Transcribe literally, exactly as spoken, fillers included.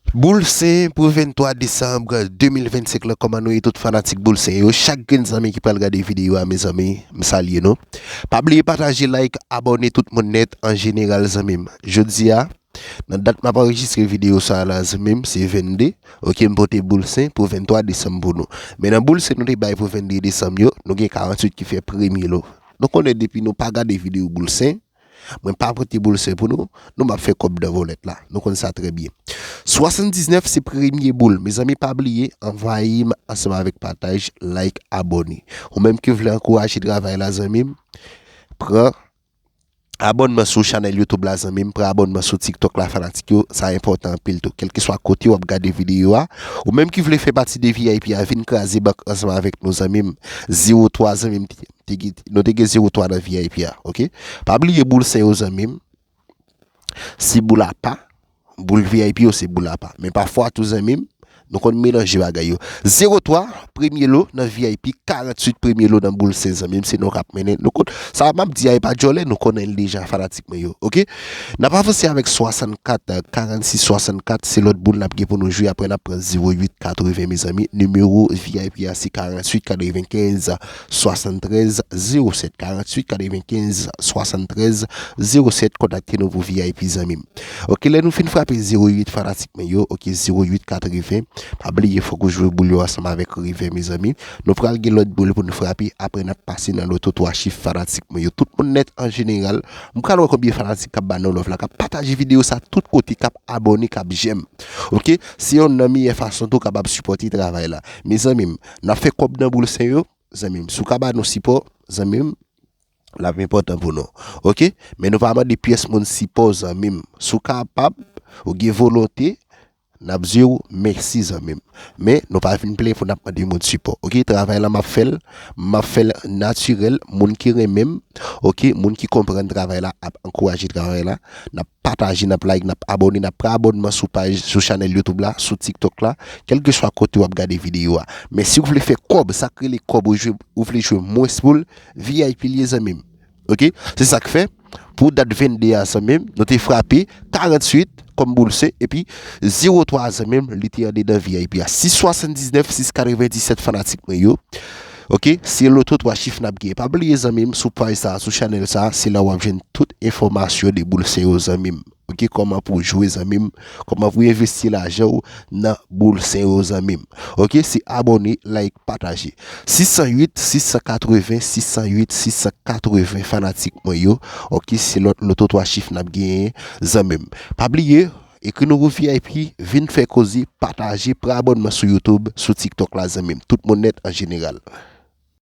Boul Sen pou venntwa desanm de mil vennsenk lan, kòman nou ye tout fanatik Boul Sen yo? Chak grenn zanmi ki pral gade videyo a, mezanmi, m salye nou. Pa bliye pataje, like, abòne tout moun nèt an jeneral, zanmi m. Jodi a, nan dat m ap anrejistre videyo sa a la, zanmi m, se vennde. Oke, m pote Boul Sen pou venntwa desanm pou nou. Men nan Boul Sen nou te bay pou vennde desanm yo, nou gen karanntuit ki fè premye lo. Nou konnen depi nou pa gade videyo Boul Sen, mwen pa pote Boul Sen pou nou, nou m ap fè kòb nan vòlèt la. Nou konn sa trè byen. Swasanndiznèf se premye boul. Mezanmi, pa bliye, anvayi m ansanm avèk pataj, like, abòne. Ou menm ki vle ankouraje travay la, zanmi m, pran abònman sou chanèl YouTube la, zanmi m, pran abònman sou TikTok la, fanatik yo, sa enpòtan anpil tou. Kèlkeswa kote w ap gade videyo a, ou menm ki vle fè pati de V I P a, vin kraze bank ansanm avèk nou, zanmi m. Zewo twa, zanmi m, te gen, nou te gen zewo twa nan V I P a, oke? Pa bliye Boul Sen yo, zanmi m. Se boul apa, boul V I P yo se boul apa. Men pafwa tou, zanmi m, nou konn melanje bagay yo. Zewo twa, premye lo nan V I P, karanntuit, premye lo nan Boul Sen, zanmi m, se nou k ap mennen. Nou konn, sa m ap di a, e pa djòlè, nou konnen l deja, fanatik mwen yo, oke? N ap avanse avèk swasannkat, karannsis, swasannkat, se lòt boul n ap gen pou nou jwe, apre n ap pran zewo uit katreven, mezanmi. Nimewo V I P a se karanntuit katrevenkenz swasanntrèz zewo sèt, karanntuit katrevenkenz swasanntrèz zewo sèt, kontakte nou pou V I P, zanmi m. Oke, lè nou fin frape zewo uit, fanatik mwen yo, oke, zewo uit katreven, pa bliye fòk ou jwe boul yo ansanm avèk rive, mezanmi. Nou pral gen lòt boul pou nou frape, apre n ap pase nan loto twa chif, fanatik mwen yo. Tout moun nèt an jeneral, m pral wè konbyen fanatik k ap ba nou love la, k ap pataje videyo sa tout kote, k ap abòne, k ap jèm. Oke, se yonn nan meyè fason tou w kapab sipòte travay la. Mezanmi m, n ap fè kòb nan Boul Sen yo, zanmi m. Si w ka ba nou sipò, zanmi m, l ap enpòtan pou nou. Oke? Men nou pa mande pyès moun sipò, zanmi m. Si w kapab, ou gen volonte, n ap di w mèsi, zanmi m. Men nou pa vin plenyen pou n ap mande moun sipò. Oke? Travay la, m ap fè l, m ap fè l natirèl. Moun ki renmen m, oke, moun ki konprann travay la ap ankouraje travay la. N ap pataje, n ap like, n ap abòne, n ap pran abònman sou paj, sou chanèl YouTube la, sou TikTok la, kèlkeswa kote w ap gade videyo a. Men si w vle fè kòb, sa k rele kòb, ou jwe, ou vle jwe mwens boul, V I P l ye, zanmi m. Oke? Se sa k fè, pou dat vennde a, zanmi m, nou te frape karanntuit kòm Boul Sen, epi zewo twa, zanmi m, li te andedan V I P a. Sis swasanndiznèf, sis katrevenndisèt, fanatik mwen yo. Oke? Se loto twa chif n ap gen. Pa bliye, zanmi m, sou paj sa, sou chanèl sa, se la w ap jwenn tout enfòmasyon de Boul Sen yo, zanmi m. Oke, kòman pou w jwe, zanmi m, kòman pou w envesti lajan w nan Boul Sen yo, zanmi m. Oke, se abòne, like, pataje. Sis san uit, sis san katreven, sis san uit, sis san katreven, fanatik mwen yo. Oke, se lòt loto twa chif n ap genyen, zanmi m. Pa bliye, ekri nou pou V I P, vin fè koze, pataje, pran abònman sou YouTube, sou TikTok la, zanmi m. Tout moun nèt an jeneral.